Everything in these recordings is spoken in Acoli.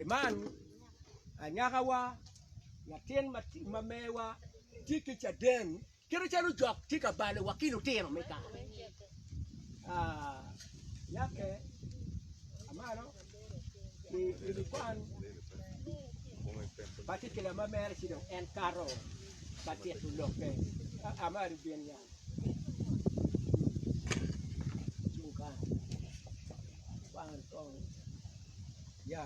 Man anyakawa, latin ma mewa tye ki caden kit macalo jok tye ka balo wa ki lutino me kare. Yake amalo ikwan particular ma mere ci dong en kato ka tito lokke amalo ibin ya cung kany kwan kong ya.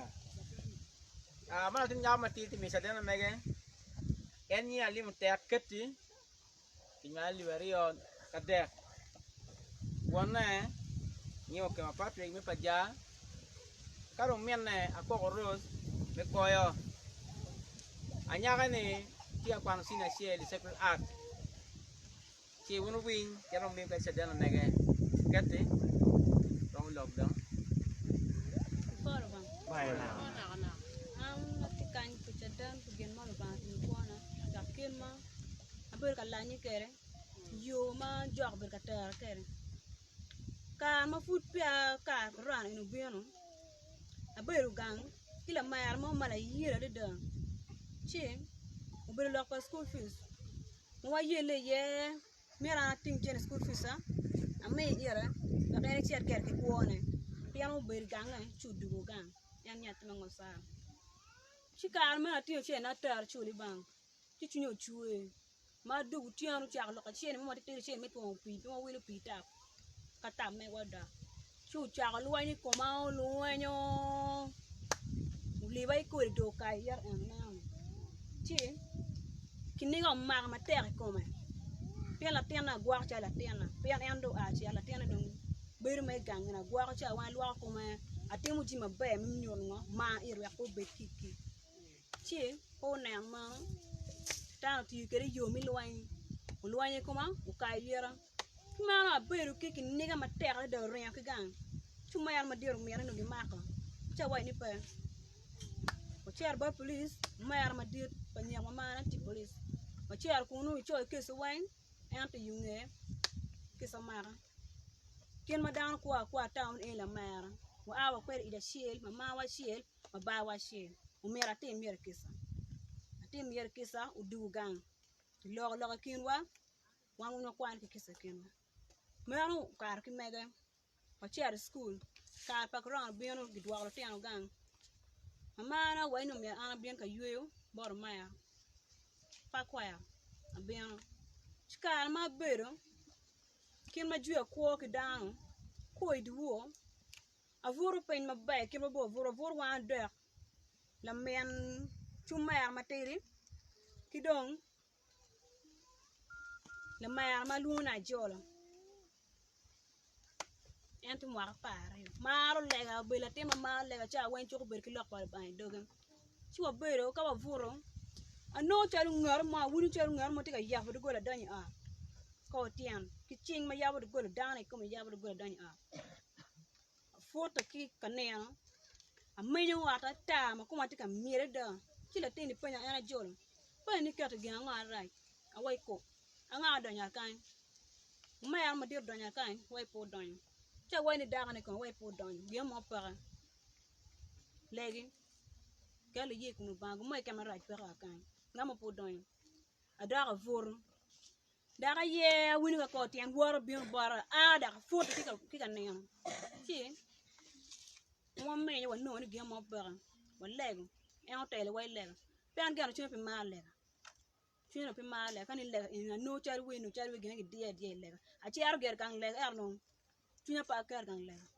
Man latin nyako matidi tye ka miyo caden ma mege en nyinge Alimo Tek Keti kinywale alip 2003 wonne nyinge Okema Patrick me Pajar ka dong minne Akoko Rose me Goyo anyaka-ni tye ka kwano cinia acel i Sacred Heart ci wun wuwiny kit ma wumiyo kwede caden omege keti romo lok dong. An atye kany pi caden pi gin ma Lubanga otimo i kwona dok kit ma abedo ka lanye kwede yo ma jok obedo ka tera kwede kare ma pud peya kare korona eni obino abedo gang ki lamera mo ma layela adada ci obedo lok pa cukul pic ma wayelle iye myero an ating cente i cukul pica ami ite wek en ecit kwede ki kwone pien obedo gange ci odwogo gang en ngat ma ngocaro ci kare meno atingo cente atero aculo i bank ci cwinye ocwer ma dong otyeno ocako lok acel mo matitidi acel me twomo pii pe wawilo pii tap ka tap megwa odok ci ocako lweny i koma olwenyo oliba i kodi dong okayo ite eno ineno ci kiniga omako matek i kome pien latinna agwoko calo latinna pien en dong oa cito latinne dong bedo mere gang gin agwoko ca weng alwoko kome atimo jami maber me nyuto ngo mar ite wek pe obed kic kic. Ci pe oneno meno, dano otiyo kwede i yo me lweny, olwenyo i koma okayo yita. Ki meno abedo ki kiniga matek adada oringo ki gang, ci omera madit omine ni gimako, ci awaco ni pe. Wacito bot polic, omera madit pa nyeko ma marane tye polic, wacito kunu ecoyo kec-ci weng ento i yo ngeye kec omaka. Kit ma dano kwo akwa i taun eni lamera, waa wa kwede i ic acel, mamawa acel. ma bawa acel omyero atim myero kica atim myero kica odwogo gang kiloko lok i kinwa wan weng wakwano ki kica i kinwa meno okato ki mege wacito i cukul kare pa korona obino gidwoko lutino gang mamana owaco ni myero an abin ka yweyo bot omera pe akwero abino ci kare ma abedo kit ma jwi akwo ki dano kwo i dyewor Abuto piny maber kit ma bor abuto abuto wang adek lamin cumera matidi ki dong lamera ma lwongo ni Ajolo en tye mwaka 20 maro lega obedo latin ma maro lega ca weng coko bedo ki lok pa Lubanga i doge ci wabedo ka wabuto anongo calo ngat mo awinyo calo ngat mo tye ka yabo doggola donyo i ot ka otyeno ki cing ma yabo doggola dano kikome yabo doggola donyo i ot. Aputo ki ka nino amenyo ot ata ma koma tye ka myel adada ci latin-ni penya en ajolo penyo ni iketo gin ango marac awaci ko anga odonyo kany omera madit odonyo kany awaci pe odonyo ci awaci ni dakoni kono awaci pe odonyo gin mo peke legi ket luye i kom Lubanga gin mo keken marac peke kany ngat mo pe odonyo adok abuto. Dok aye awinyo ka kor tyen woro bino bota aa dok aputo ki ka nino ci wamenyo wanongo ni gin mo peke walego en otelowa i lega pe an gire cwinya pe maro lega cwinya pe maro lega ka ni lega eni anongo cal wer nyo cal wer gine gidiya adiya i lega acito gire gang lega ento dong cwinya pe aketo gang lega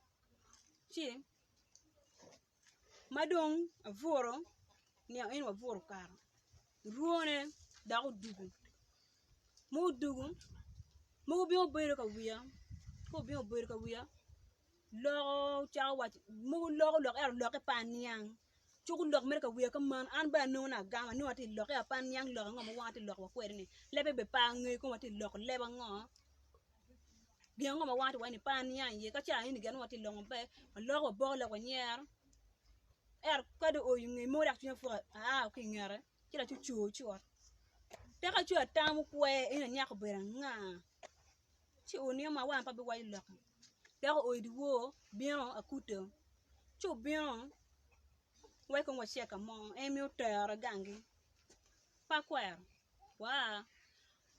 ci ma dong abuto nino eni wabuto okato orwone dok odwogo ma odwogo mogo bino bedo ka wiya ka obino obedo ka wiya loko cako waco mogo loko lok ento lokke pe aniang cuko lok mere ka wiya kuman an bene anongo ni agamo anongo atye ka lokke pe aniang lok ango ma wang atye ka loko wa kwede ni lebbe bene pe angeyo kong atye ka loko leb ango gin ango ma wang atye ka waco ni pe aniang iye ka ca eni gin ango atye ka loko maber waloko waboko lok wanyero ento ka dong oyo nge mogo dok cwinya pud aa ki i ngete ci dong ocur cut teka cwinya atamo kwer eni anyaka obedo anga ci onino ma wan pe abiwaco lokke dok oo i dyewor bino akuto ci obino. Wek kong wacit ka mo, en miyo tera gangi. Pe akwero, waa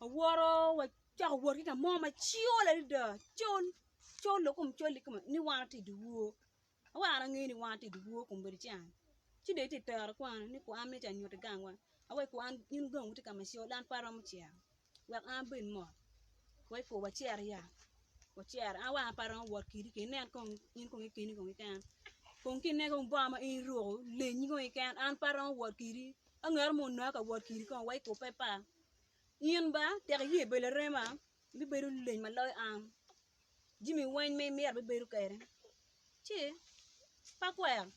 awoto wacako wot ki ka mo macol adada, col, col dong kom col kikome ni wan watye i dyewor. Aweko an angeyo ni wan watye i dyewor kombeddi ca, ci dong itye ka tero kwana ni ku an myero anyutti gangwa, aweko an in gangwu tye ka macol an pe aromo cito. Wek an abed mot, wek ku wacer ya, wacer an wang pe aromo wot kidi kong inen kong in kong ikeni kong keken, kong ka inen kong bongo ma in iruko lenyi kong keken an pe aromo wot kidi, ka ngat mo ononga ka wot kidi kong wek ku pe par, in ba tek iye bedo larema ibibedo leng ma loyo an, jami weng ma imito ibibedo kwede. Ci pe akwero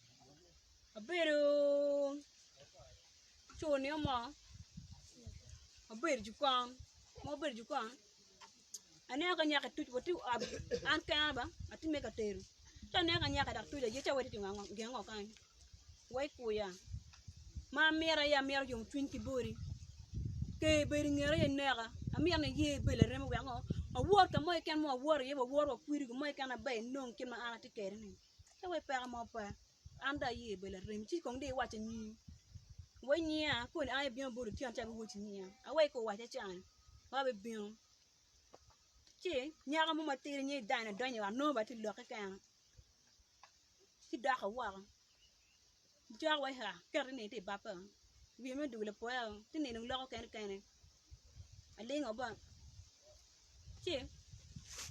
abedo co nino mo abedo i jokon ma abedo i jokon aneno ka nyako tuc wa tye i ot an kena ba atye mere ka tedo ci aneno ka nyako dok tuc aye ci awaco ni gin ango kany wa i kuya ma amito aye amito yomcwiny ki boti ker bedo i ngeta aye neka amito ni iye ibed larema wek ngo awot ka mo keken ma wawoto iye wawoto wakwidi gin mo keken maber inong kit ma an atye kwede ni ci awaci peko mo pe an dong aye ibedo laremi ci kong dong iwacca nyingi wa nyinga koni an abino boti otyeno ci abiwacci nyinga awaci kong owacca cani wa abibino ci nyako mo matidi nyinge Dani odonyo i ot nongo bene tye ka lok kekene ci doko woko Cok wa ika keti ni itye i bape wiye me dwogo lapoya ti nino loko kene kene alingo ba ci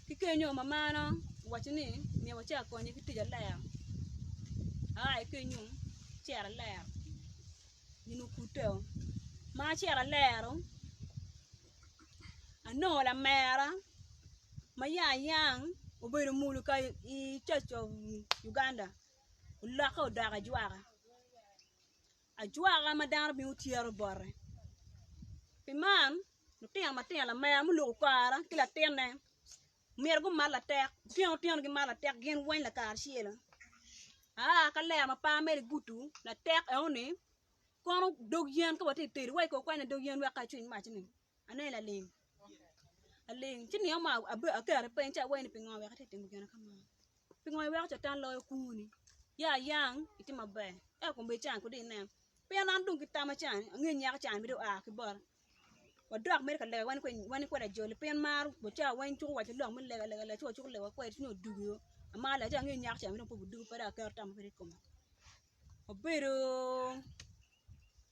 ki kenyo mamana owaco ni myero wacak konye ki tic alero aa ki kenyo acito alero gin okute ma acito alero anongo lamera ma ya yang obedo mulo ka i church of Uganda. olokke odoko ajwaka, ajwaka ma dano bino cito bote pi man lutino matino lamera muloko kara ki latinne myero gumat latek otyeno otyeno gimato latek gin weng lakaracelo aa ka ler ma pe amedo i gutu latek enoni kono dog yen ka watye ka tedo wa i kor kwany dog yen wek ka ecwiny mac-ni aneno laling aling ci nino mo aketo piny ci awaco ni pingo wek atye ka timo gin ma kama. Pingo iweko Catan loyo kwoni? Ya yang itye maber, ento kombeddi can kodi inen. Pien an dong ki tama can, angeyo nyako can bene oa ki bota. Wadok mere ka lega wan kwede ajoli pien maro wa ca weng cuko waco lok me lega lega lega ci wacuko lega kwede ci nongo odugo amaro lega ci angeyo nyako can bene dong pe odugo pe dong aketo tama kwede i kome. Wabedo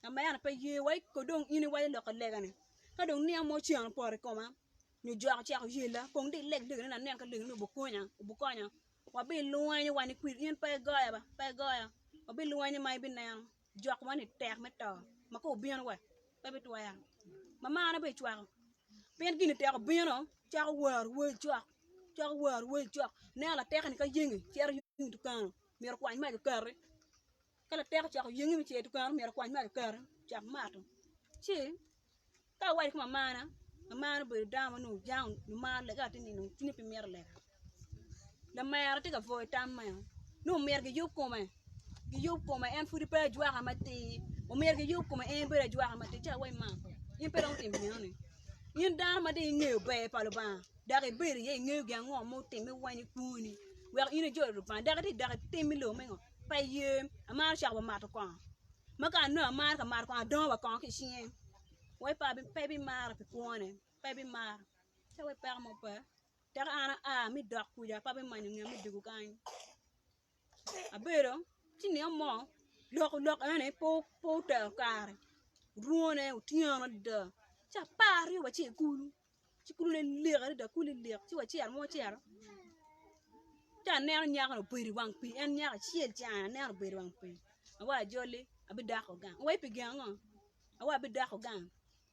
ka ma en pe ye wa ko dong in iwaco lok ka lega ni ka dong niang mo cen opoto i koma nyo jok ocako yela kong dong ileg legane ni anen ka legane obukonya obukonya wabilwenyo wa ni kwir in pe igoya ba pe igoya wabilwenyo ma ibineno jok wa ni tek me to ma ka obino wa pe bitwero ma marne bene ecwako pien gini tek obino cako wero wer cok cako wero wer cok ineno latekeni ka yenge cito yung tukanu myero okwany mac okati ka latek ocako yenge me cito tukanu myero okwany mac okati ocak mato ci Ka awaco ki mamana, mamana obedo dano ma nongo jang lumaro lega atir nino cwinye pe mito lega. Lamera tye ka pwoyo tamme nongo myero giyub kome, giyub kome en pudi pe ajwaka matir, omyero giyub kome en bedo ajwaka matir ci awaci ma in pe iromo timo enoni in dano ma dong ingeyo ber pa Lubanga dok ibedo iye ingeyo gin ango ma otimme weng i kwoni wek in ijol Lubanga dok itye dok itim i lobo me ngo pe iye amaro cako wa mato kongo ma ka anongo amaro ka mato kongo adongo wa kongo ki i cinge wai pe ebimara pi kwone pe ebimara ci wai peko mo pe teka an aa me dok kuca pe abimanyo ngat me dwogo kany abedo ci nino mo loko lok eni pe otero kare orwone otyeno adada ci apar-ri wa ci i kulu ci kulune lik adada kulu lik ci wacito ma wacito ci aneno nyako-ni obedo i wang pii en nyako acel ca aneno obedo i wang pii awaco ajoli abidoko gang wai pi gin ango awaco abidoko gang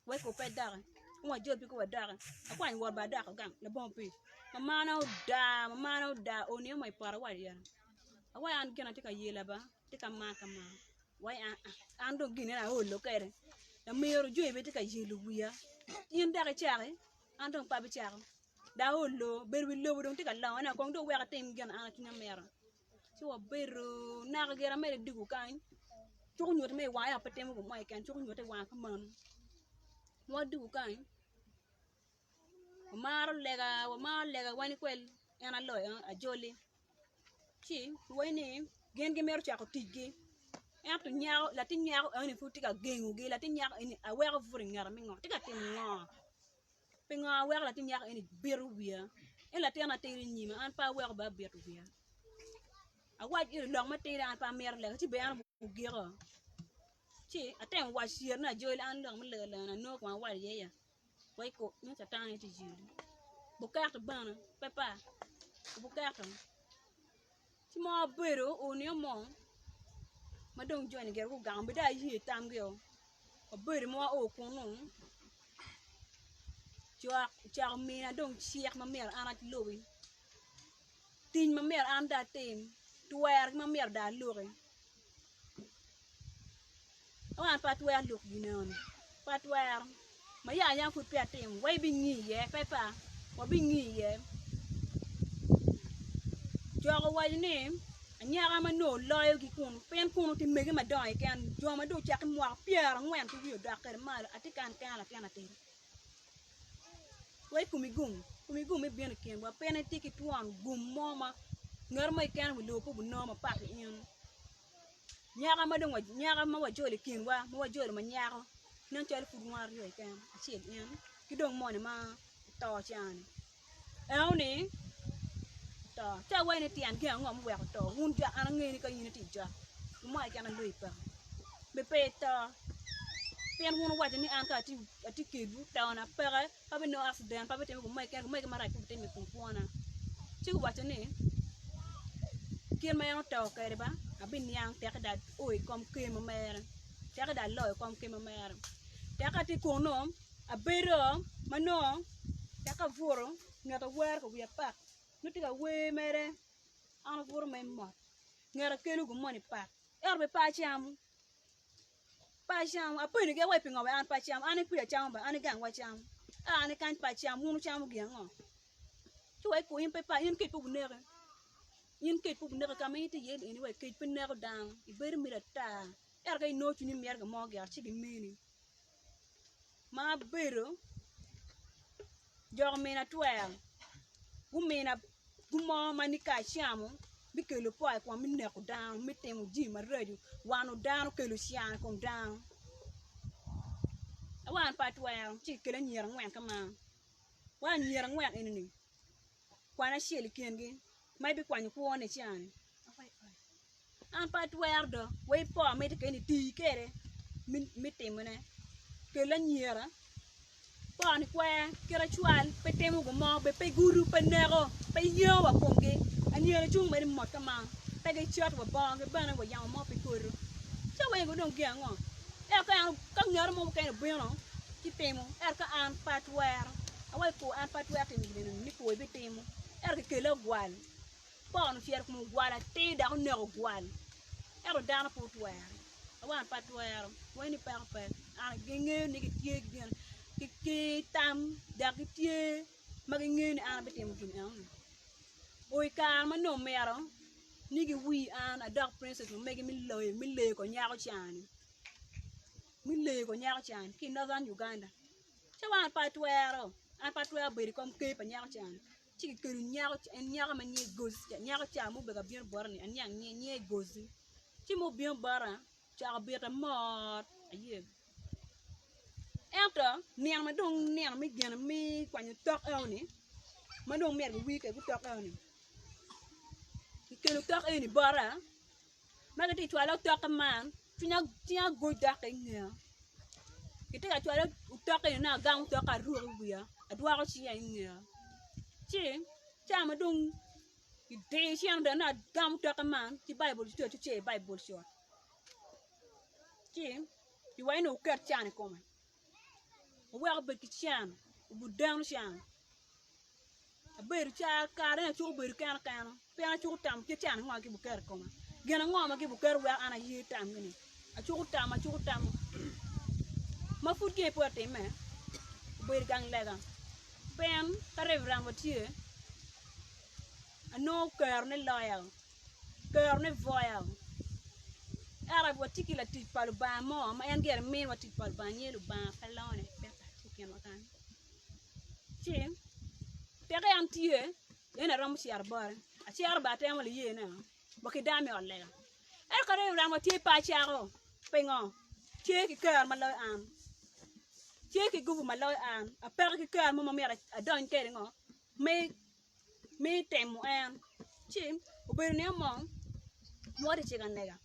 wai ko pe doki wun wajol pii ko wadoki akwanyo wot bene adoko gang labongo pii mamana oda mamana oda onino wa i poto awaco ira awaco an gin atye ka yela ba atye ka mako amaka wai an dong gin eni aolo kwede lamero joni bene tye ka yelo wiya in dok icaki an dong pe abicako dong aolo bedo wi lobo dong tye ka longone kong dong wek atim gin ma an cwinya mito ci wabedo naka gire mere dwogo kany cuko nyutte mere i wanga ento pe timo gin mo keken cuko nyutte i wanga kumeno wadwogo kany wamaro lega wamaro lega wani kwel en aloyo ajoli ci wai ni gin gimito cako ticgi. Ento nyako latin nyako eni pud tye ka gengogi latin nyako eni aweko buto i ngete me ngo tye ka timo ngo pingo aweko latin nyako eni bito wiya en latin atidi i nyima an pe aweko bene abito wiya awac iri lok matidi an pe amito lega ci bene en ogiko ci atemo waco cer ni ajoli an lok me lega lega ni anongo kong awaco iye ya wai ko nongo catan aye tye joli buketo bene pe pa buketo ci mo abedo onio mo ma dong joni gire gugamo bene dong aye tamgi-o wabedo ma wao kunu cok ocako mina dong cik ma myero an alubi tic ma myero an dong atim twer ma myero dong aluki An pe atwero lok gin eno-ni, pe atwero ma ya yam pud peya atimo wa ibingi iye pe pa wabingi iye cok owaco ni anyaka ma nongo loyogi kunu pien kunu tye mege madongo keken jo ma dong ocako ki mwaka pyerangwen ki wiye odok kwede malo atye kany kena latin atidi wai komi gum komi gum me bino i kinwa pien itye ki twon gum mo ma ngat mo keken i wi lobo pe obinongo mapat ki in. Nyako ma dong nyako ma wajolo i kinwa ma wajolo ma nyako nen calo pud wan aryo keken acel en ki dong moni ma oto ca-ni enoni oto ci awaci ni tyen gin ango muweko oto wun jo an angeyo ni ka in itye i jok gin mo keken aloyi peke be pe ito pien wun wuwaco ni an ka atye kedwu tona peke pe abinongo accident pe abitimo gin mo keken gin mo keken marac pe obitimme i kom kwona ci guwaco ni kit ma en oto kwede ba abiniang teke dong ao i kom ker ma mere teke dong aloyo kom ker ma mere teke atye kunu abedo ma nongo teke abuto ngat awero ki wiya pak nongo tye ka wer mere an abuto mere mot ngat akelo gin moni pak ento bene pe acamo. Pe acamo, apenyogi awaci pingo wek an pe acamo, an aye acamo bene, an gang wa acamo, aa an kany pe acamo, wun wucamo gin ango? Ci wek in pe ipa, in kec pe obineki, in kec pe obineki ka ma in itye iye ni eni wek kec pe neko dano, ibedo mere ata, ento ka inongo cwinyi mito gin mo gire ci gimini. Ma abedo jo omina twero gumina gin mo ma ni ka acamo bikelo po i koma me neko dano me timo jami maraco wano dano kelo can i kom dano awan pe atwero ci kikelo anyira angwen kuman wa anyira angwen eni-ni kwan acel i kingi ma ibikwanyo kwone ca-ni. An pe atwero do wa i po amito kene iti kwede me timone kel anyira po ni kwer kit acwal pe timo gin mo bene pe gudo pe neko pe yengo wa komgi anyira cung mere mot ka man pe gicot wa bongogi bene wa yamo mo pe kodo ci weng dong gin ango ento ka en ka ngat mo mukene obino ci timo ento ka an pe atwero awaco kwo an pe atwero timo gin eni ni kwo ibitimo ento kikele ogwal. Pol ocito i kom ogwal atir dok oneko ogwal, ento dano pe otwero. Awan pe atwero, wai ni peko pe. An gingeyo ni gitye ki gin ki tam dok gitye ma gingeyo ni an abitimo gin enoni. O i kare ma nongo omito ni giwir an adok princess ma megi me loyo me leyo kor nyako ca-ni, me leyo kor nyako ca-ni ki i Northern Uganda. Ci awan pe atwero, an pe atwero bedo i kom ker pa nyako ca-ni. Ci kikelo nyako en nyako ma nyinge Gozi ca nyako ca ma obedo ka bino bota-ni aniang nyinge nyinge Gozi ci ma obino bota ocako bita mot aye ento nino ma dong nino me gine me kwanyo tok eno-ni ma dong myero giwir kwede gutok eno-ni kikelo tok eni bota ma gitye ka cwalo otokke man cwinya goc dok ki i ngeya gitye ka cwalo otokke eni nongo agamo otokke aruko i wiya adwoko cinga i ngeya ci ca ma dong kidiyo cinga dong nongo agamo otokke man ci baibul tye ci ocer baibul cut ci kiwaco ni wuket can i kome wuwek obed ki can obed deno can. Abedo car kare ni acuko bedo kena kena pien acuko tamo kit can ango ma gibiketo i koma gin ango ma gibiketo wek an aye tamgi ni acuko tamo acuko tamo ma pud gin pe otimme obedo gang lega pien ka reverend wa tye anongo kerone loya kerone bwoya ento watye ki latic pa Lubanga mo ma en gire miniwa tic pa Lubanga nyinge Lubanga pe lone peke tye i kinwa kany. Ci teke an tye en aromo cito bote acito bene atemo liye ne wa ki dano me ot lega. Ento ka dong orangwa tye pe acako, pingo? Tye ki kero ma loyo an, tye ki gubu ma loyo an, apeke ki kero mo ma myero adony kwede ngo me me temo en. Ci obedo niang mo ma watye ka ciko anega,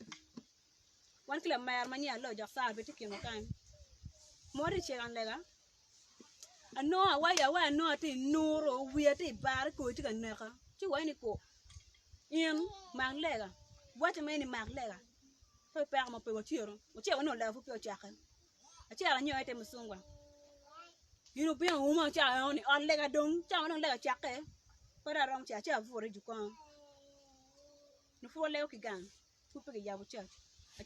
wan ki lamera ma nyinge Aloy Jok Sara bene tye i kinwa kany, ma watye ka ciko anega, anongo awaco awaco anongo atye ka nuro wiya tye ka bare kor tye ka neka ci waco ni ko in mak lega wacce mere ni mak lega pe peko mo pe wacito wacito wanongo lega pud peya ocakke acito anyoyo ite mucungwa gin obino oumo ca enoni ot lega dong ca ma dong lega ocakke pe dong aromo cito acito abuto i jokon nyo pud walego ki gang. Pud pe kiyabo cac,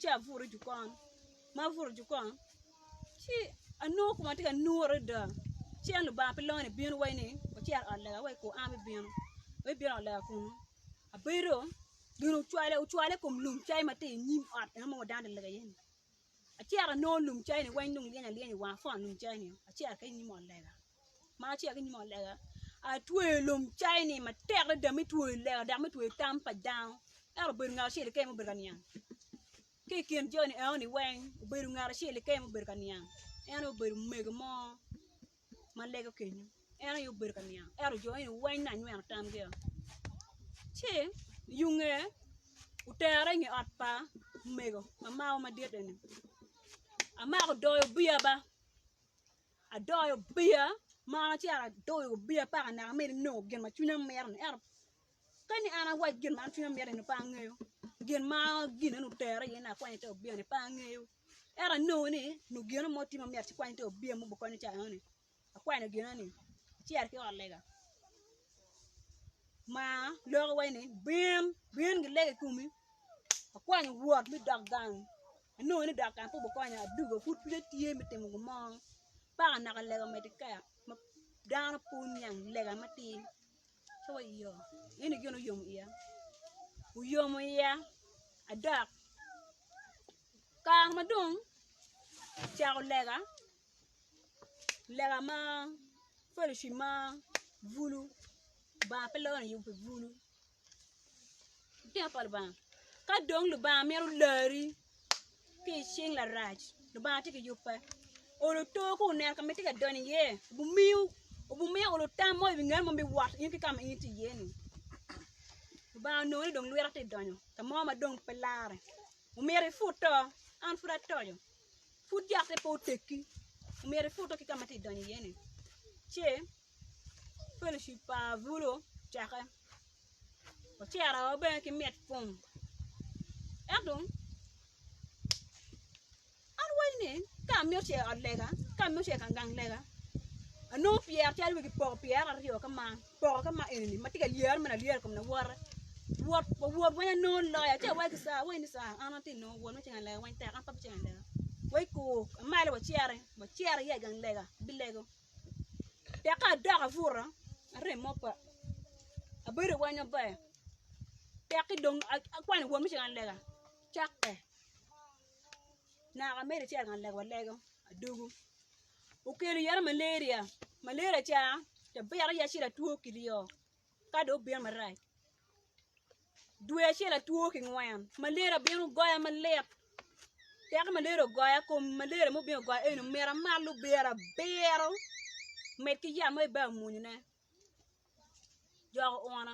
ci abuto i jokon, ma abuto i jokon ci anongo koma tye ka nur adada ci en Lubanga pe lonyo ni bino wai ni wacit i ot lega wai kor an abibino, abibino i ot lega kunu abedo gin ocwale ocwale i kom lum cai ma tye i nyim ot eno ma dano tye ka lega iye-ni. Acito anongo lum cai-ni weng dong lyeny alyenya i wanga apwono lum cai-ni acito ki i nyim ot lega ma acito ki i nyim ot lega atweyo lum cai-ni matek adada me tweyo lega dok me tweyo tam pa dano ento obedo ngat acel keken ma obedo ka niang ki i kin joni enoni weng obedo ngat acel keken ma obedo ka niang en aye obedo mego mo ma lego kenyo en aye obedo ka niang ento jo eni weng nongo anyweno tamgi o ci yunge otere i nge ot pa mego ma mako madit eni amako doyo biya ba adoyo biya ma an acito adoyo biya paka naka mere nongo gin ma cwinya mito ni ento ka ni an awac gin ma an cwinya mito ni pe angeyo gin ma gin eni otere iye ni akwanyo te obiya ni pe angeyo. Ento anongo ni nongo gino mo tye ma myero ci kwany te obiya ma obikonyo ca enoni akwanyo gina-ni acito ki ot lega ma loko wai ni bin bin gileg i komi akwanyo wot me dok gang anongo ni dok gang pe obikonya adugo pud pud atye me timo gin mo paka naka lega omedde ki kek ma dano pe oniang lega matir ci wa iyo eni gin oyomo iya oyomo iya adok. Kare ma dong ocako lega, lega ma fellowship ma bulu Lubanga pe loyo ni yubo pi bulu litino pa Lubanga ka dong Lubanga mito lari ki i cing larac Lubanga tye ki yubbe olo to ka oneno ka ma itye ka donyo iye obumiyo olo tam mo i wi ngat mo me wot in ki ka ma in itye iye ni Lubanga onongo ni dong lwite tye ka donyo ka mo ma dong pe lare. Omyero iput to, an pud atoco, pud jakke pe oteggi, omyero iput to ki ka ma itye ka donyo iye-ni. Ci fellowship pa bulu ocakke, ocito bene ki mit kom ento An awaco ni, ka amito cito i ot lega, ka amito cito i gang lega, anongo pyer calo wigi poko pyera aryo ka man, poko ka ma eni-ni ma tye ka lyere mere alyera i kom lawote, wot wa wot weng anongo loya ci awaco ki ca, awaco ni ca an atye ka nongo wot me cito i gang lega weng tek an pe abicito i gang lega wek kur amalo waciti, waciti iya i gang lega abilego tek ka adok abuto arem mo pe abedo weng maber tekki dong akwanyo wot me cito i gang lega cakke. Naka mere icito ka lego alego adugu okelo iyena maleria, maleria ca cabit aye acito atwo kiryo ka dong obino marac dwe acel atwo ki ngwen maleria obino ogoya malit teko maleria ogoya kom maleria mubino ogoya eni omito amat lubira abiro med ki yat mo ibedo amwonyone jok ouna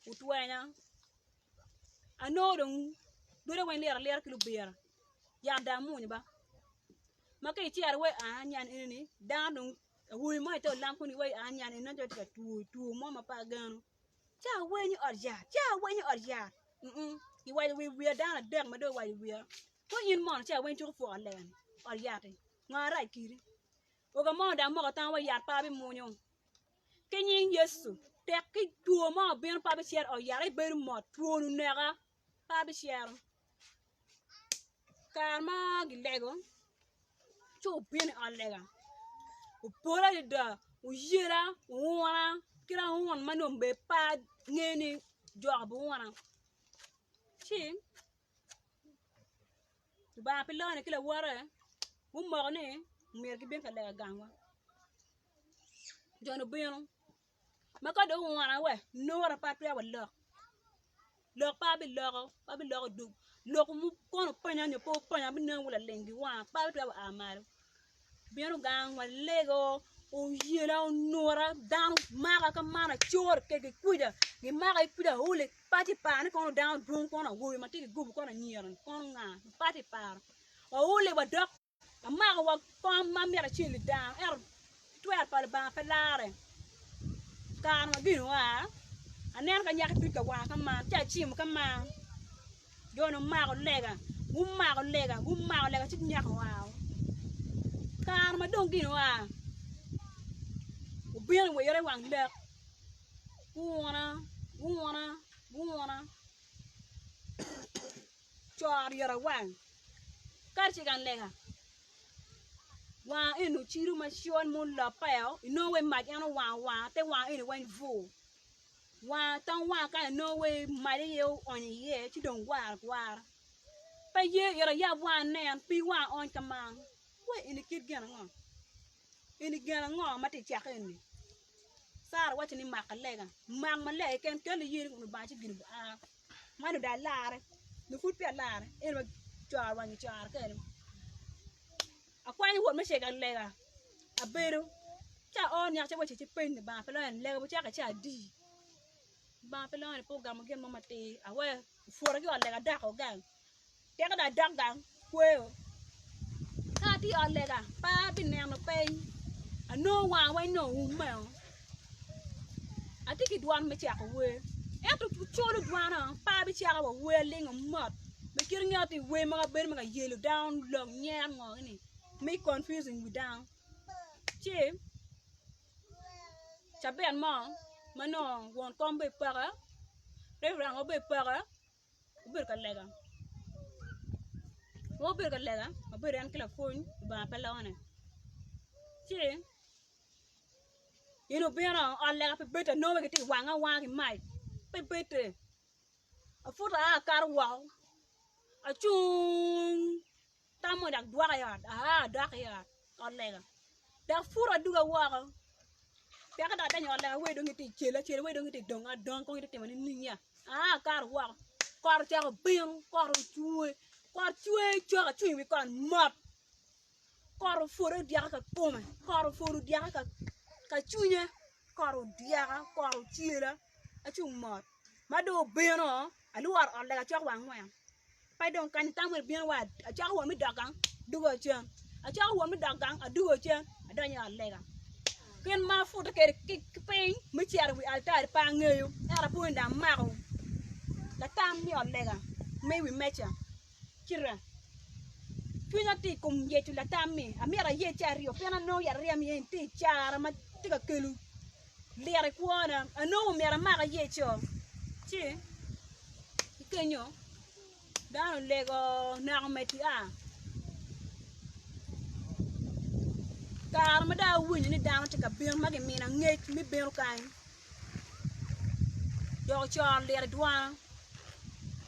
otwenya anongo dong bedo weng liro alira ki lubira yat dong amwonyo ba ma ka icito wa i anyan eni dano dong awobi mo ite olam koni wa i anyan eni nongo calo tye ka two two mo ma pe ageno ca awenyo i ot yat ca awenyo i ot yat kiwaco wa i wiya dano adek ma dong owaco i wiya ko in mono ca aweny coko pwoko lega-ni ot yat-ti ngo marac kidi oga mo dong amoko tam wa yat pe abimwonyo Ki nying Yecu, tek ki two mo obino pe abicito i ot yat, abedo mot, twon oneka, pe abicito. Kare ma gilego, ci obino i ot lega, opola adada, oyela, ouna, kit auna ma nongo bene pe angeyo ni jok biuna. Ci Lubanga pe lone ki lawote, gumoko ni myero gibin ka lega gangwa. Jo-ni obino ma ka dong owona we nura pe atwero wa lok. Lok pe abiloko, pe abiloko dug lok ma kono openya nyo pe openya abineno wa laling ki wanga pe abitwero a malo. Bino gang walego oyela onura dano maka ka man acoro kwede ki kwija gimaka ki kwija aole paci paro ni kono dano dwong kono awobe ma tye ki gobo kono anyira ni kono nga paci paro waole wadok Amako wa kom ma myero acel i dano ento twero pa Lubanga pe larre. Kare ma gin oa, aneno ka nyako tuc ka wanga ka man ci acimo ka man jo-ni omako lega, gumako lega, gumako lega ci nyako oa. Kare ma dong gin oa, obino wa ite wang lek, guuna, guuna, guuna. Coro yot awang ka itye ka lega wanga eni ocido macol ma oloppeo inongo wai mac en owang awanga te wanga eni weng bur wanga tong wanga kany inongo wai mac aye oonyo iye ci dong war agwara pe ye ito ayab wanga inen pig wanga ony ka man wai eni kit gin ango eni gin ango ma tye ka cake eni. Sara owacce ni mak lega mak maler keken kel iye ni Lubanga ci gin oa man dong alare dong pud peya alare ento ma coro wangi coro kene akwanyo wot me cito ka lega abedo ci ao niang ci awaco ci peny Lubanga pe loyo lega wucako ca adi Lubanga pe loyo ni pe ogamo gin mo matir aweyo opwota ki i ot lega adoko gang. Teke dong adok gang kweyo. Ka atye i ot lega pe abineno piny anongo wanga weng nongo oummeo. Atye ki dwan me cako wer ento colo dwana pe abicako wa wer alingo mot me kit nge atye wer ma abedo ma ka yelo dano lok nyer ngo ni me confusing wi dano ci cabit mo ma nongo won kom bene peke reverend bene peke. Gubedo ka lega, ma gubedo ka lega wabedo en ki lapwony Lubanga pe lone ci in obino ot lega pe bed anongo gitye ka wange awanga ki mac pe bede aputo aa akato woko acung. Tam mo dok dwoka i ot, aa adok i ot, ot lega. Dok pur aduga woko. Peke dok adonyo i ot lega wee dong gitye cel acela, wee dong gitye dong adonga kong gitye timo nining ya. Aa akato woko. Kot ocako bino, kot ocwe, kot cwe cok acung i wi kot mot. Kot opwodo odyaka ka kome, kot opwodo odyaka ka cwinya, kot odyaka, kot ocela, acung mot. Ma dong obino, alworo ot lega cok wa angwen. Pe dong kany tam wek bino wa acako wot me dok gang adugo cen acako wot me dok gang adugo cen adonyo i ot lega kit ma apute kwede ki piny me cito i wi altari pe angeyo ento apwonyo dong amako latam me ot lega ma i wi meja cita cwinya tye i kom yeco latam-mi amito ayec aryo pien anongo yat aryem iye ni tye i cara ma tye ka kelo lit i kwona anongo myero amak ayeco ci ki kenyo dano olego naka omeddi a kare ma dong awinyo ni dano tye ka bino ma gimina ngec me bino kany dok ocoro lit i dwana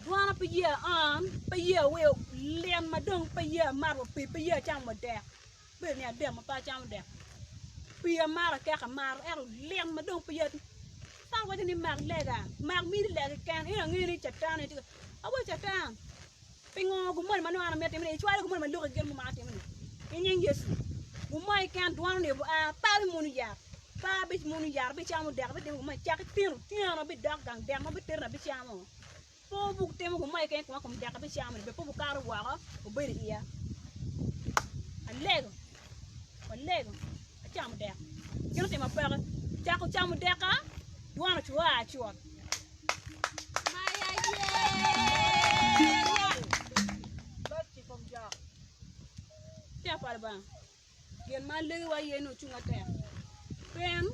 dwana pe ye an pe ye aweyo lit ma dong pe ye amato wa pii pe ye acamo wa dek. Bedo ni adek ma pe acamo dek pii amato akek amato ento lit ma dong pe yot. Catan waco ni mak lega, mak miti lega keken ento angeyo ni catan aye tye ka awaco catan pingo gin moni ma nongo an amito timone icwalo gin moni ma loko ki gin mo ma an atimoni i nying Yecu gin mo keken dwan onego oa pe abimwono yat pe abimwono yat abicamo dek abitimo gin mo cak tino otyeno abidok gang dek ma abiteroni abicamo. Pe wutimo gin mo keken i koma kom dek abicamo-ni bene pe wukato woko wubedo i iya. Alego, walego, acamo dek. Gin otimo peke, cako camo dekka, dwan ocwa cut. Tika pa Lubanga. Gin ma alegiwa aye ni wucung matek, pien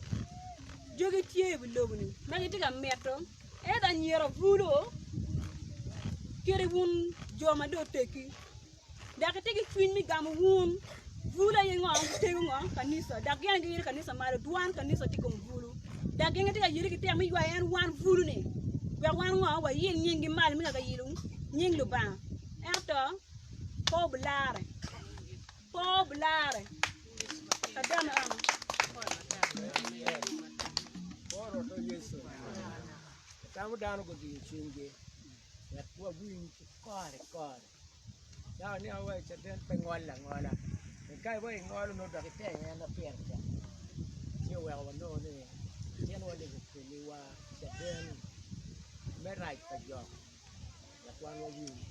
jogi tye i wi lobo-ni ma gitye ka mito ento anyira bulu kadi wun jo ma dong oteggi dok gitye ki cwiny me gamo wun. Bulu aye ngo? Gitego ngo? Kanisa dok gin aye giyito kanisa malo dwan kanisa tye i kom bulu dok gin gitye ka yelle ki tek me ywayo en wan bulu-ni wek wan ngo wayil nyinggi malo me kaka yilo nying Lubanga ento pe obilarre. Po bulare ka dano eno. Tamo dano gudiyo cwinygi. Wek wawiny ki kore kore. Dako ni awaco caden pe ngol angola. Ka iwaco ingolo nongo dok itengo en ma pire tek. Ci oweko wanongo ni tyen wa ni gukeliwa caden me rac pa jok wek wan wawiny.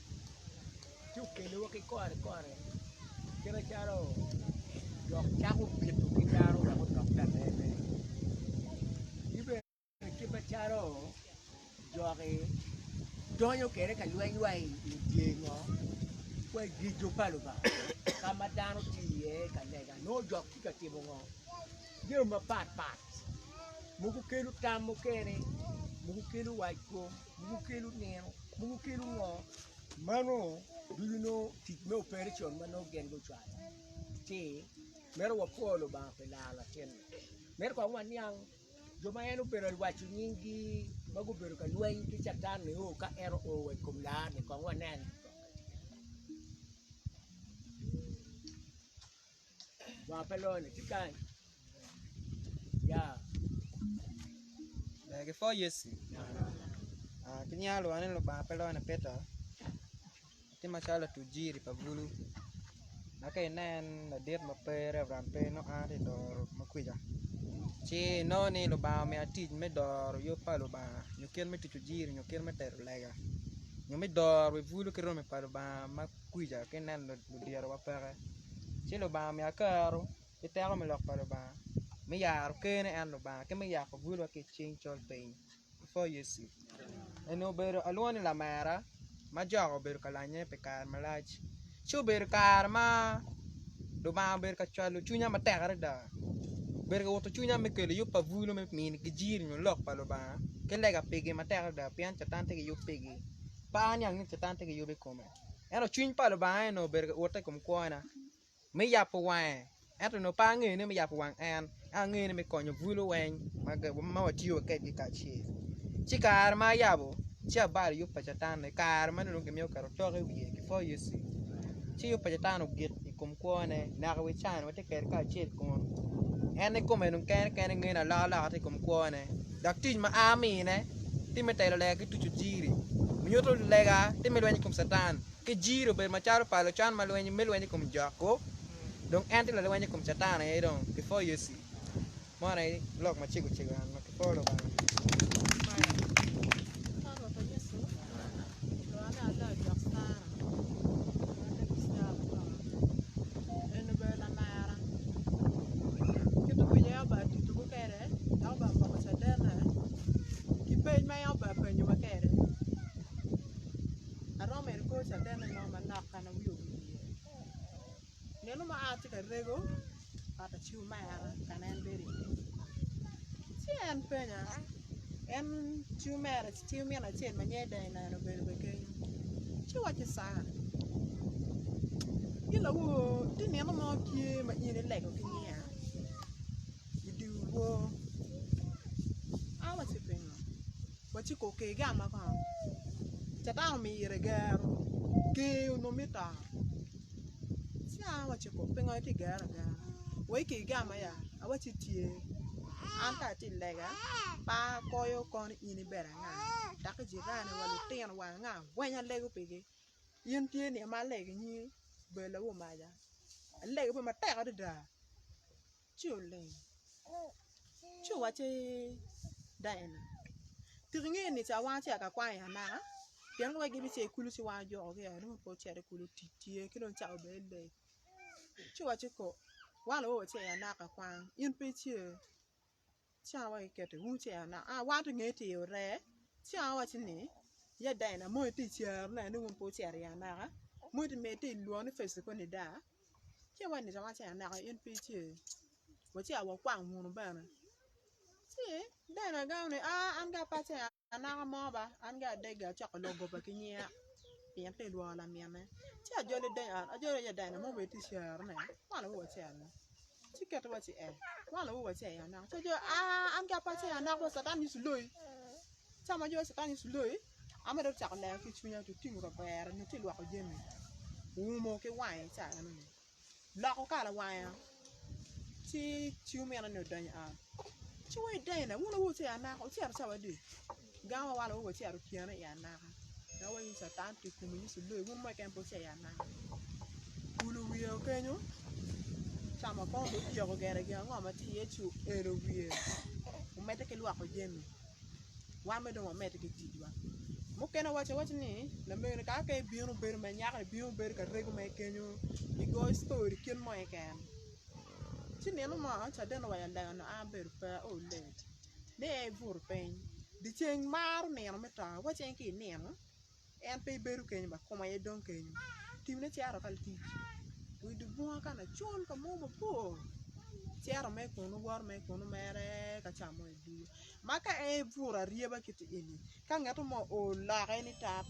Ci okeliwa ki kore kore kit macalo jok cako bito ki dano wek odok lareme. Kit macalo joki donyo kwede ka lweny wa i dye ngo wa i dye jo pa Lubanga ka ma dano tye iye ka lega nongo jok tye ka timo ngo jami mapatpat mogo kelo tam mukene mogo kelo wac kom mogo kelo nino mogo kelo ngo meno ducu nongo tic me opereco ma nongo gin gucwalo ci mito wapwo Lubanga pi laro latin-ni mito kong waniang. Jo ma en obedo ka waco nyinggi ma gubedo ka lweny ki Catan nio ka en oo wa i kom laa-ni kong wanen. Lubanga pe loyo-ni tye kany ya. Ber gipwo Yecu. Ah, ki nyinga alwongo ni Lubanga pe loyo-ni Peter. Atye macalo latuc jiri pa bulu ma ka inen ladit ma pe Reverend pe nongo an atye ka doro ma kwica ci inongo ni Lubanga omiya tic me doro yub pa Lubanga nyo kit me tuco jiri nyo kit me tero lega nyo me doro wi bulu ki romi pa Lubanga ma kwica ka ineno luditowa peke ci Lubanga omiya kero ki teko me lok pa Lubanga me yaro ker-ne en Lubanga ki me yako buluwa ki i cing col piny. Pwo Yecu. Eni obedo alwongo ni lamera ma jok obedo ka lanye pi kare malac. Ci obedo kare ma Lubanga obedo ka cwalo cwinya matek adada. Obedo ka wuto cwinya me kelo yub pa bulu me minigi jiri nyo lok pa Lubanga ki lega pigi matek adada pien Catan tye ki yub pigi. Pe aniang ni Catan tye ki yub i kome. Ento cwiny pa Lubanga eni obedo ka ute i kom kwona. me yabo wange ento onongo pe angeyo ni me yabo wang en ento angeyo ni me konyo bulu weng ma watiyo kwedgi kacel ci kare ma ayabo ci abalo yub pa catan i kare ma nongo gimito keto tok i wiye ki pwoyo Yecu ci yub pa catan ogik i kom kwone naka wa i caa-ni watye kwede kacel kun en kikome dong kene kene ngeyo ni alokaloka tye i kom kwone dok tic ma a mine tye me telo lega ki tuco jiri nyuto lega tye me lweny i kom catan. Ki jiri obedo macalo pa lucan ma lweny me lweny i kom jok-ku, dong en tye lalweny i kom Catan aye dong kipwo Yecu. Mono aye lok macego cego en ma kipwo Lubanga. Aromo eno kor cadenne mo manok ka ma wiye owil iye. Nino mo atye ka rego ot pa ci omera ka ma en bedo iye ci en penya en ci omera ci omine acel ma nyinge Dena en obedo bene kenyo ci owacci Sara in lawor tye nino mo tye ma in ilego ki nyinga i dyewor awacci pingo? Waciko oker gama kong, catan omiyo ire gero, ker onongo mito ci an awaciko pingo itye ka gero agera wa iker gama ya awacci tye an ka atye ka lega pe akoyo kono in ibedo anga dok ki jirani wa lutino wa anga weng alego pigi in tye nino ma alego inyimi obedo lawo maca alego pire matek adada. Ci oling, ci owacci, Daina, tika ingeyo ni ca wan acito ka kwang i anaka? Pien ka wek gibicito i kulu ci wan ojukogi o nongo pe ocito i kulu tic tye ki dong ca obedo late. Ci owacci ko, wan awobe wacito i anaka ka kwang, in pe ice? Ci an awaco kiti, wun wucito i anaka, aa wan to inge tye i oree. Ci an awacci ni, ya Daina, mono itye i cerone ni wun pe wucito i anaka? Mono itye i lwongo ni Facebook ni daa? Ci awaco ni ca aneko in pe ice, waci wakwang wunu bene. Ci dano agamo ni aa an ga pe acito anaka mo ba an ga adega acoko lok goba ki nyinga pien tye lwongo lamine. Ci ajolo ajolo aye dano mo bene tye cerone wan awobe wacito ci kete waci ee wan awobe wacito i anaka ci ajolo aa an ga pe acito anaka ba catan Yecu loyi ca ma ajolo catan Yecu loyi. An bene dong acako lero ki i cwinya ci otingo kavere nyo tye lwoko jami oumo ki wange ca enoni loko kala wange ci ci omine-ni odonyo i ot ci wa idena wun awobe wucito i anaka wucito cawa adi gamo wa wan awobe wacito otyeno i anaka. Dok waco ni Catan tye i komi Yecu loyi wun mo keken pe wucito i anaka. Okulo wiye kenyo camo kong dong otyeko gire gin ango ma tye iye ci oelo wiye omedde ki lwoko jami wan bene dong wamedde ki ticwa. Mukene waco awaca ni lamego-ni kaka ka ebino bedo mere nyako-ni bino bedo ka rego mere kenyo gigoyo ctori kit mo keken ci nino mo caden owaco alego-ni an abedo pe ao late ni en ebuto piny dyeceng maro nino me to waci en ka inino en pe bedo kenyo ba kome aye dong kenyo timone cito ka tic wa i dye bunga ka lacol ka mo mabor cito mere kunu woto mere kunu mere ka ca mo edugo ma ka en ebuto aryeba kiti eni ka ngat mo oloke ni tap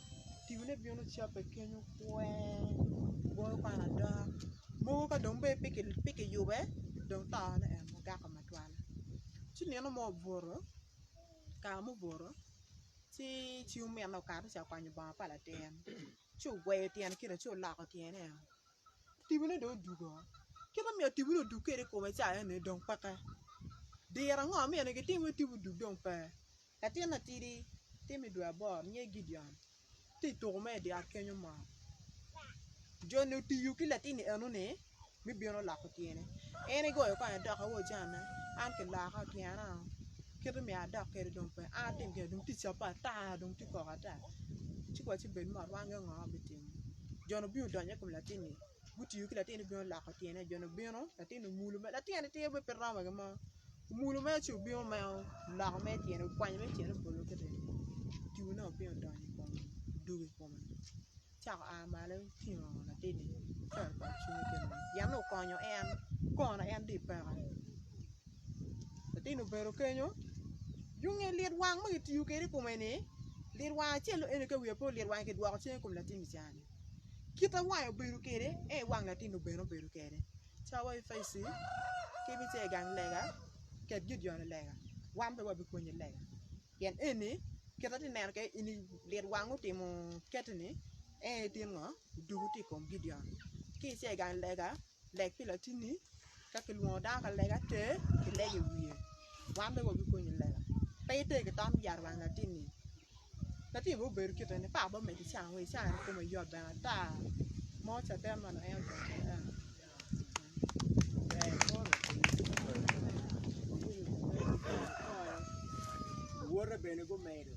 timone bino cabbe kenyo kwer goyo kwan adok mogo ka dong bene pe kiyube dong tone eno ogako matwal ci nino mo obuto kare mubuto ci ci ominne okato ci okwanyo bongo pa latin ci ogweyo tyene kite ci oloko tyene tipone dong odugo kit ma myero tipone odug kwede i kome ca eni dong peke diro ango ma myero gitim wek tipo odug dong pe latin matidi tye me dwe aboro nyinge Gideon tye i tuko me i dye ot kenyo mot jo-ni otiyo ki latin-ni enoni me bino loko tyene en egoyo kong edok awobi cana an kiloka tyena kite myero adok kwede dong pe an atim gin dong tye cabbe ata dong tye koko ata ci waci bed mot wan ngo wabitimo jo-ni obino odonyo i kom latin-ni gutiyo ki latin-ni obino oloko tyene jo-ni obino latin-ni omulo mere latin-ni tye pe romo gin mo omulo mere ci obino mere oloko mere tyene okwanyo mere tyene obolo kiti tipone obino odonyo i kome odugo i kome. Ocako a malo otingo latinni ocito i ot cwinye kene pien ni okonyo en kono en dong ipeke latin obedo kenyo yung nge lit wang ma kitiyo kwede i kome-ni lit wang acel eni ka wiya pe olit wange kidwoko cen i kom latin cani kite wange obedo kwede en aye wang latin-ni bene obedo kwede cawa i faci ki ibicito i gang lega ket Gideon i lega wan pe wabipwonyi lega. Pien eni kit ma atye ka neno kwede eni lit wang otimo keti-ni en aye tin ngo odugo tye i kom Gideon ki icito i gang lega leg pi latinni ka kilwongo dano ka lega ter kilego i wiye wan bene wabikonyi lega pe iter ki tam yat wang latinni latinni bene obedo kite ni pak bene omedde caa wa i caa-ni kome yot bene ata mo caden ma nongo en odongo kwede eno. Luwote bene gumedo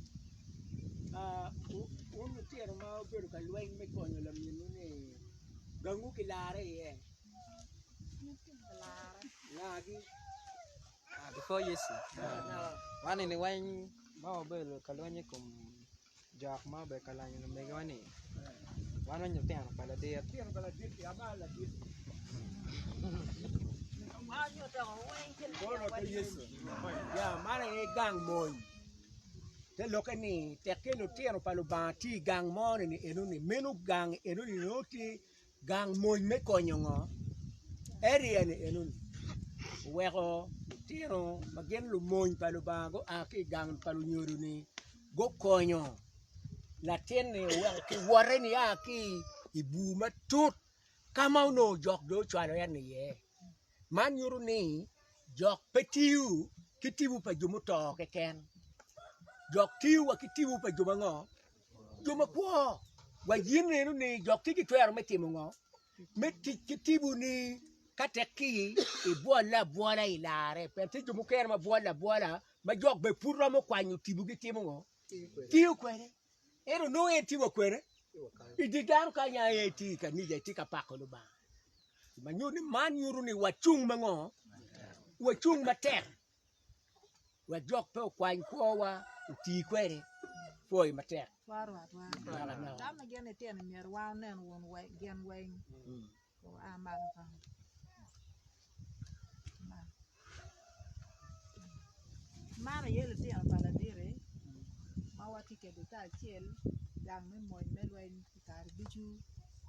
wun lutino ma wubedo ka lweny me konyo laminwu-ni gangwu kilare iye? Ngagi? Before Yecu, wan eni weng ma wabedo ka lweny i kom Jok ma obedo ka lanyo lumegiwa ni wan wa lutino pa ladit. Man aye gang mony te lokke ni tekke lutino pa Lubanga tye i gang mo ni enoni meno gang enoni nongo tye Gang mony me konyo ngo? Area ni enoni oweko lutino ma gin lumony pa Lubanga gua ki i gang pa lunyodo-ni gukonyo latin-ni oweko kiwote nia ki i bur matut ka ma onongo jok dong ocwalo en iye. Man nyuto ni jok pe tiyo ki tipo pa jo muto keken, jok tiyo wa ki tipo pa jo ma ngo? Jo makwo. Wa in neno ni jok tye ki twero me timo ngo? Me tic ki tipo-ni ka tekki ibwolle abwola i larre. Pien tye jo mukene ma bwolle abwola ma jok bene pud romo kwanyo tipo-gi timo ngo? Tiyo kwede. Ento nongo en tye wa kwene? I dye dano kany aye etye i kanica etye ka pako Lubanga. Ma nyuto ni man nyuto ni wacung ma ngo? Wacung matek wek jok pe okwany kwowa oti kwede. Pwoyo matek. Tam ma gin itino myero wan onen wun gin weng oa malo kany. Man aye lutino pa laditi ma watye kwede kacel gang me mony me lweny i kare ducu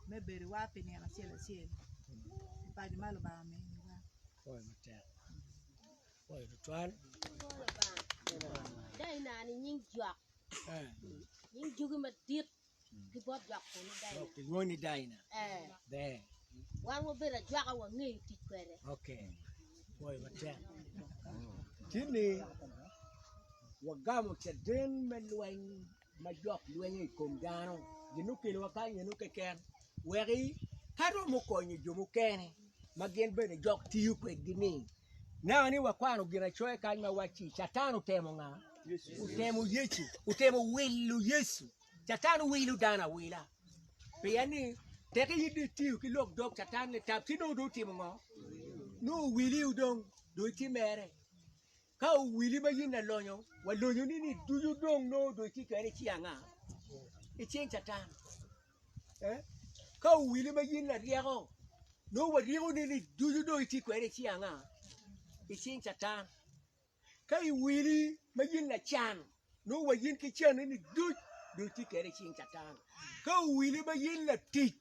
me bedowa pi nino acel acel i paco ma Lubanga ominiwa. Ki bot jok kunu Daina. Kilwongi ni Daina. Eh. Ber. Wan wabedo ajwaka wangeyo tic kwede. Okay. Pwoyo matek. Tye ni wagamo caden me lweny. ma jok lwenyo i kom dano gin okelowa kany eno keken weki ka romo konyo jo mukene ma gin bene jok tiyo kwedgi ni naka ni wakwano ginacoya kany ma wacci Catan otemo nga? Otemo Yecu, otemo wilo Yecu. Catan wilo dano awila pien ni teke in dong itiyo ki lok dog Catan ni tap ci nongo dong otimo ngo? Nongo owiliu dong dong itye mere. Ka owili ma in lalonyo, wa lonyoni ni ducu dong nongo dong itye kwede i cing anga? I cing Catan. Eh? Ka owili ma in laryeko, nongo wa ryekoni ni ducu dong itye kwede i cing anga? I cing Catan. Ka iwili ma in lacan, nongo wa in ki canni ni duc dong itye kwede i cing Catan. Ka owili ma in latic,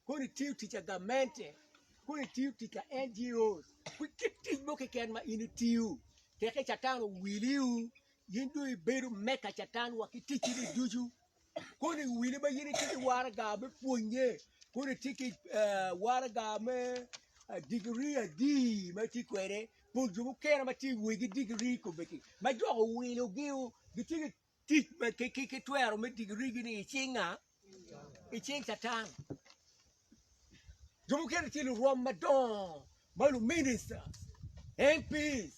kono itiyo tic a gamente, kono itiyo tic a NGOs, kit tic mo keken ma in itiyo, teke Catan owiliwu, in dong ibedo meka Catan wa ki ticci-ni ducu. Kono iwili ma in itye ki waraga me pwonye, kono itye ki waraga me digiri adi ma itye kwede, pol jo mukene ma tye i wegi digiri kombeddi ma jo owilogi gitye ki tic ki twero me digirigi-ni i cing nga? I cing Catan. Jo mukene tye lurwom madongo ma luminista, MPs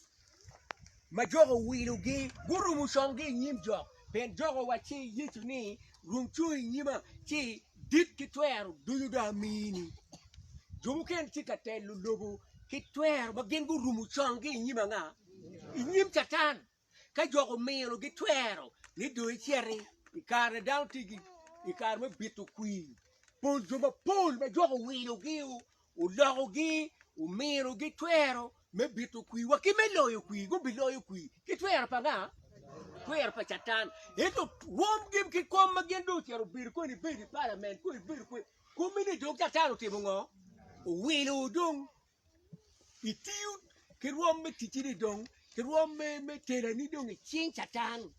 ma jok owilogi gurumo conggi i nyim jok pien jok owacci Yecu ni rum cung i nyima ci dit ki twero ducu dong amini. Jo mukene tye ka telo lobo ki twero ma gin gurumo conggi i nyim anga? I nyim Catan. Ka jok ominogi twero ni dong iciti i kare dano tye i kare me bito kwir, pol jo mapol ma jok owilogi olokogi ominogi twero me bito kwir wa ki me loyo kwir gubiloyo kwir ki twero pa nga? Twero pa Catan. Ento rwomgi ki kom ma gin dong ocito obedo koni ibedo i palament koni ibedo koni komi-ni dong Catan otimo ngo? Owilo dong Itiyo ki rwom me ticci-ni dong, ki rwom me telani dong i cing Catan.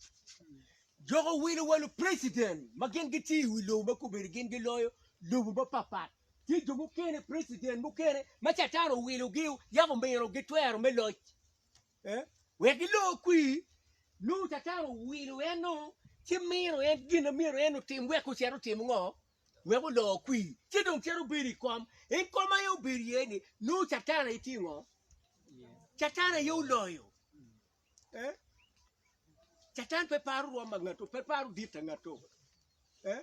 Joko wilo wa lupresident ma gin gitye i wi lobo ma kobedo gin giloyo lobo mapatpat. Tye jo mukene, president mukene ma Catan owilogi yako ominogi twero me loc wek gilo kwir. Nongo Catan owilo en nongo ci mino en gin ma myero en otim wek ocit otim ngo? Wek oloo kwir, ci dong cito bedo i kom. En kom aye obedo iye ni nongo Catan aye tye ngo? Catan aye oloyo. Eh? Catan pe paro rwom pa ngato, pe paro dit pa ngato. Eh?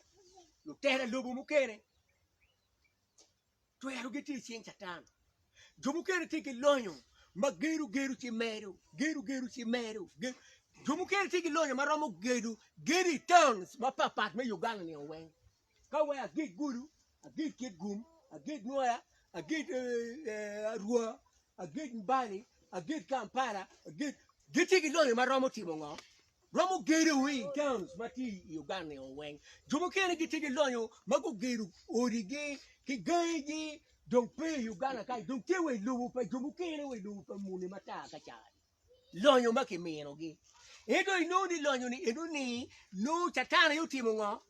Lutela lobo mukene Twerogi tye i cing Catan. Jo mukene tye ki lonyo ma gedo gedo ci medo, gedo gedo ci medo. Jo mukene tye ki lonyo ma romo gedo gedo i towns mapatpat me Uganda ni weng. Ka wai aged Gulu, aged Kitgum, aged Nwoya, aged Arua, aged Mbale, aged Kampala, aged gitye ki lonyo ma romo timo ngo? Romo gedo i towns ma tye i Uganda ni weng. Jo mukene gitye ki lonyo ma gugedo odigi ki gangigi dong pe i Uganda kany dong tye wa i lobo pa jo mukene wa i lobo pa muni matar ka ca lonyo ma kiminogi. Ento inongo ni lonyo ni eno ni nongo catan aye otimo ngo?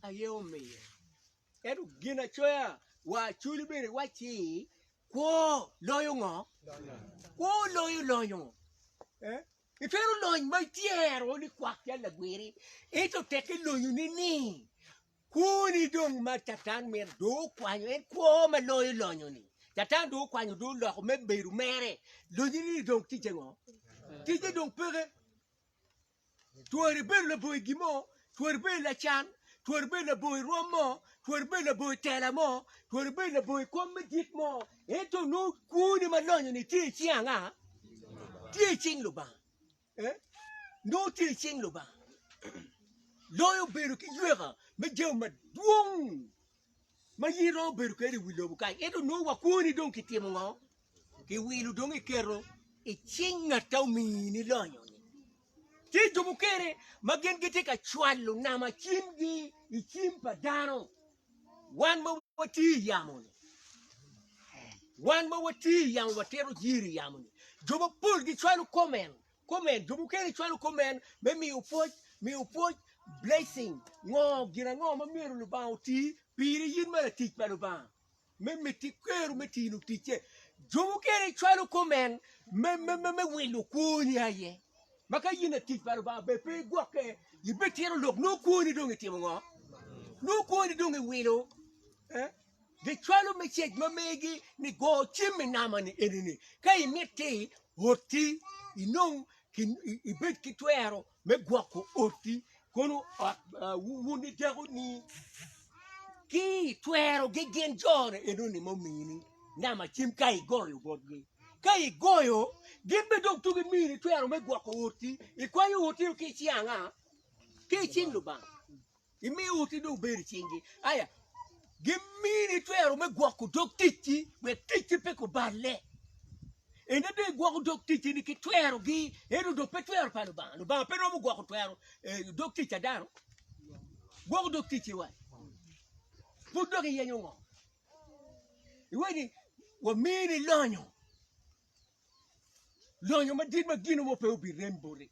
Aye omiyo. Ento ginacoya wa Acholi bene wacci kwo loyo ngo? Kwo loyo lonyo. Eh? Itwero lony ma ityero ni kwak calo lagwiri, ento tekke lonyoni ni kwoni dong ma Catan mito dong okwanyo en kwo ma loyo lonyo-ni. Catan dong okwanyo dong oloko me bedo mere. Lonyoni-ni dong ticce ngo? Ticce dong peke. Twero ibedo labongo i gin mo, twero ibedo lacan, twero ibedo labongo i rwom mo, twero ibedo labongo i tela mo, twero ibedo labongo i kom me dit mo, Ento nongo kwoni ma lonyo-ni tye i cing anga? Tye i cing Lubanga. Eh? Nongo tye i cing Lubanga. Loyo bedo ki yweka me jami madwong ma in iromo bedo kwede i wi lobo kany. Ento nongo wa kwoni dong kitimo ngo? Kiwilo dong iketo i cing ngat a omini lonyo-ni. Tye jo mukene ma gin gitye ka cwalo nama cimgi i cim pa dano. Wan ma watye i yamo-ni, wan ma watye i yamo watito jiri i yamo-ni, jo mapol gicwalo komen, komen, jo mukene cwalo komen me miyo pwoc, miyo pwoc, blessing, ngo, gin ango ma myero Lubanga oti piri in ma latic pa Lubanga, me miti kero me tino ticce. Jo mukene cwalo komen me, me, me, me wilo kwoni aye. Ma ka in latic pa Lubanga bene pe igwokke, ibitito lok nongo kwoni dong itimo ngo? Nongo kwoni dong iwilo. Eh? Gicwalo mecec ma megi ni go cim i nama-ni eni-ni. Ka imitti, oti inong ibed ki twero me gwoko oti kono ot wun idekoni ki twerogi gin jo-ni enoni ma omini nama cim ka igoyo botgi. Ka igoyo, gin bene dong tugi mini twero me gwoko oti, ikwanyo oti ki i cing anga? Ki i cing Lubanga. Imiyo oti dong bedo i cingi. Aya, gimini twero me gwoko dog ticci wek ticci pe kuballe. Ento dong igwoko dog ticci-ni ki twerogi, ento dong pe twero pa Lubanga. Lubanga pe romo gwoko twero eh, dog tic a dano. Gwoko dog ticci wa. Pud dok iyenyo ngo? Iwaci ni wamini lonyo. Lonyo madit ma gino mo pe obirem boti.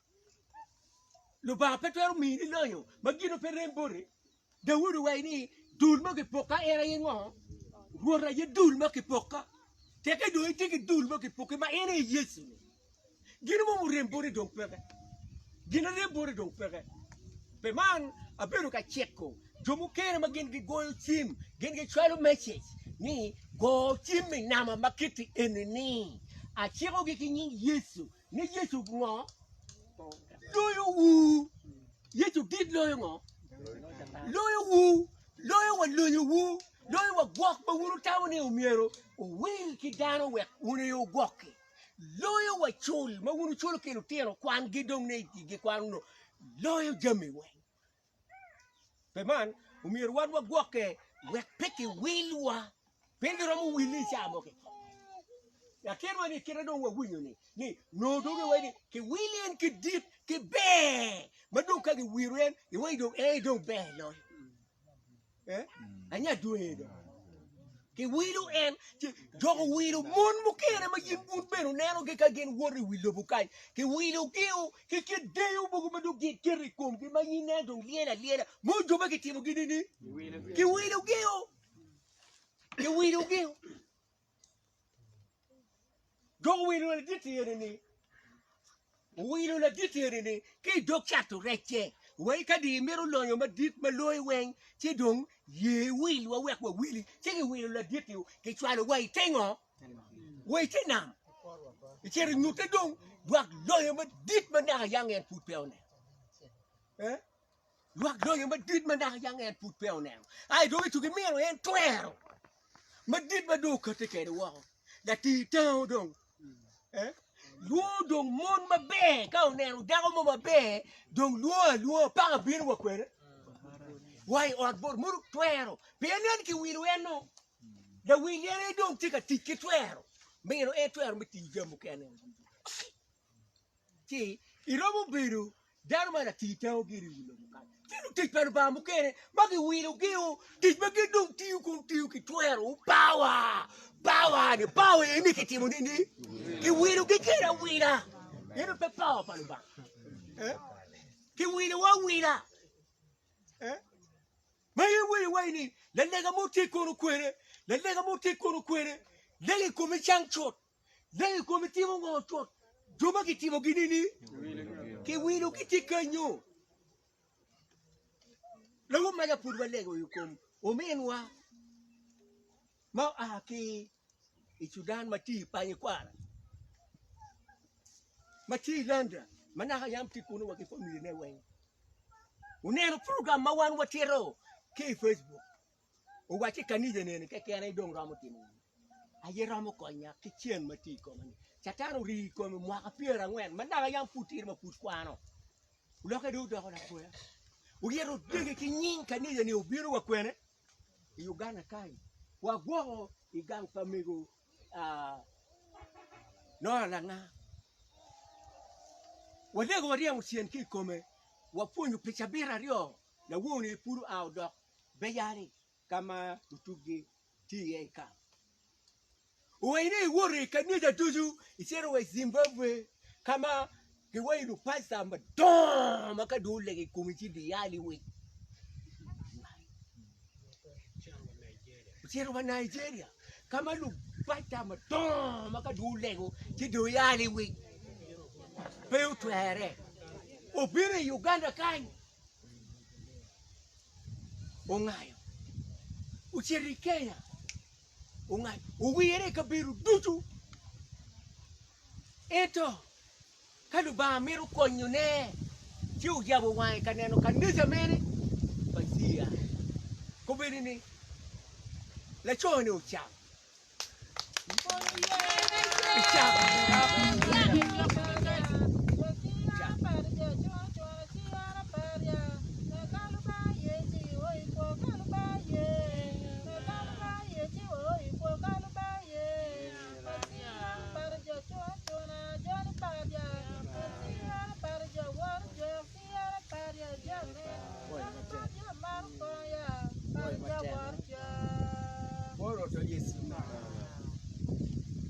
Lubanga pe twero mini lonyo ma gino pe rem boti. Daudi owaco ni dul ma kipokka en aye ngo? Rwot aye dul ma kipokka. Tekke dong itye ki dul ma kipokki ma en aye Yecu-ni. Gino mo murem boti dong peke. Gin arem boti dong peke. Pi man, abedo ka ciko jo mukene ma gin gigoyo cim, gin gicwalo mecec ni go cim i nama ma kiti eni-ni. Acikogi ki nying Yecu ni Yecu ngo? Loyowu. Yecu dit loyo ngo? Loyowu. Loyo wa lonyowu. Loyo wa gwok ma wun wutamo ni omyero wuwil ki dano wek wun aye wugwokki. Loyo wa cul ma wun wuculo ki lutino kwangi dong ni gikwano nongo loyo jami weng. Pi man, omyero wan wagwokke wek pe kiwilwa. Pien giromo wili i caa mo keken. Latin wa ni kite dong wawinyo ni, ni nongo dong giwaco ni kiwili en ki dit ki ber ma dong ka giwiro en giwaco dong en aye dong ber loyo. Eh? Anya dwe do. Kiwilo en, ci dok owilo mon mukene ma in wun bene wunenogi ka gin woto i wi lobo kany. Kiwilogi ki kit deyo mogo ma dong giketo i komgi ma in ineno dong lyel alyela. Mo jo ma kitimogi nini? Kiwilogi. Kiwilogi. Dok owilo ladit eni-ni, owilo ladit eni-ni ki i dog cato recce, wai ka dong imito lonyo madit ma loyi weng, ci dong ye iwilwa wek wawili. Ci giwilo ladit-ti, gicwalo wa i te ngo? Wa i te nam. Icito inyutte dong lwak lonyo madit ma naka yang en pud peya oneno. Eh? Lwak lonyo madit ma naka yang en pud peya oneno. Ai dong itugi mino en twero madit ma dong okati kwede woko. Latir tango dong. Eh? Lwongo dong mon maber ka oneno dako mo maber dong lwongo alwonga paka bino wa kwede wa i ot bot mono twero pien en kiwilo en no lawil en aye dong tye ka tic ki twero mino en twero me tiyo jami mukene Ci iromo bedo dano ma latir tango giri i wi lobo kany. Tye lutic pa Lubanga mukene ma giwilogio tic ma gin dong tiyo kun tiyo ki twero, power, power ni power eni kitimo nini? Kiwilogi kede awila. Ento pe power pa Lubanga. Eh? Kiwilowa awila. Eh? Ma in iwinyo iwaco ni lalega mo tye kono kwene, lalega mo tye kono kwene, lega i komi cang cut. Lega i komi timo ngo cut? Jo ma gitimogi nini? Kiwilogi tye kenyo. Lawom maca pud walego i kom ominwa ma oa ki i Cudan ma tye i panyi kwara ma tye i London ma naka yam tye kunu wa ki familine weng. Wuneno program ma wan watito ki i Facebook. Owacci kanica neni keken aye dong romo timo gin aye romo konya ki cen ma tye i koma-ni. Catan orii i kome mwaka pyerangwen ma naka yam pud tidi ma pud kwano. Lokke dong odoko lapoya. Oyeto odege ki nying kanica-ni obino wa kwene? I Uganda kany. Wagwoko i gang pa mego Nora Langa. Walego waryemo cen ki i kome, wapwonyo pi cabit aryo, lawoni pud oa odok Beyali ka ma lutuggi tye iye i kam. Owaco ni iwoto i kanica ducu, icito wa i Zimbabwe ka ma giwaco lupacita madongo ma ka dong olego i komi ci giyali wic. Ocito wa Nigeria ka ma lupacita madongo ma ka dong olego ci dong iyali wic. Pe otwere. Obino i Uganda kany, ongayo. Ocito i Kenya, ongayo. Owire i kabedo ducu. Ento ka Lubanga mito konyone, ci oyabo wange ka neno kanica mene pa CI. Kobedo ni laco-ni ocam.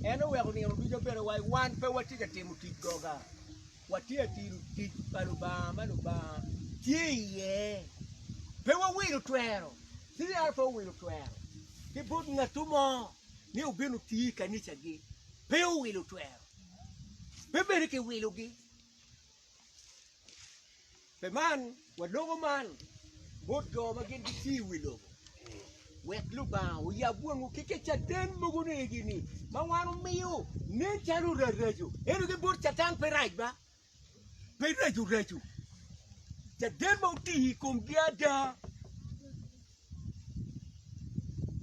En oweko nino ducu abedo wa wan pe watye ka timo tic goga, watye ka timo tic pa Lubanga ma Lubanga tye iye. Pe wawilo twero, CR pe owilo twero ki bot ngat mo ni obin oti i kanicagi, pe owilo twero, pe bene kiwilogi. Pi man, waloko man bot jo ma gin gitye i wi lobo, wek Lubanga oyab wangwu ki caden mogo ni egi-ni ma wan omiyo nen calo raraco, ento ki bot Catan pe rac ba, pe raco raco. Caden ma otiyo i komgi ada,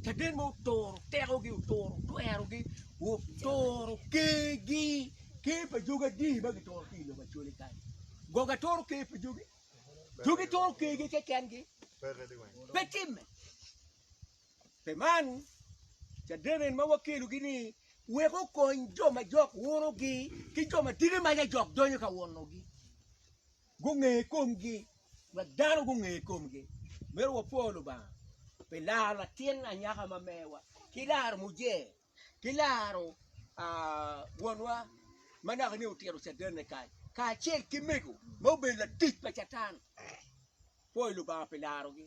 caden ma oturo tekogi, oturo twerogi, oturo kergi. Ker pa jogi adi ma gituro ki i lobo Acholi kany? Goga turo ker pa jogi? Jogi turo kergi kekengi? Pe timme. Pi man, caden en ma wakelogi-ni wek okony jo ma jok unogi ki jo ma tidi maca jok donyo ka unogi gunge komgi, wek dano gunge komgi. Myero wapwo Lubanga pi laro latin anyaka ma mewa ki laro muje ki laro wonwa ma naka ni otito cadenne kany kacel ki mego ma obedo latic pa Catan. Pwoyo Lubanga pi larogi.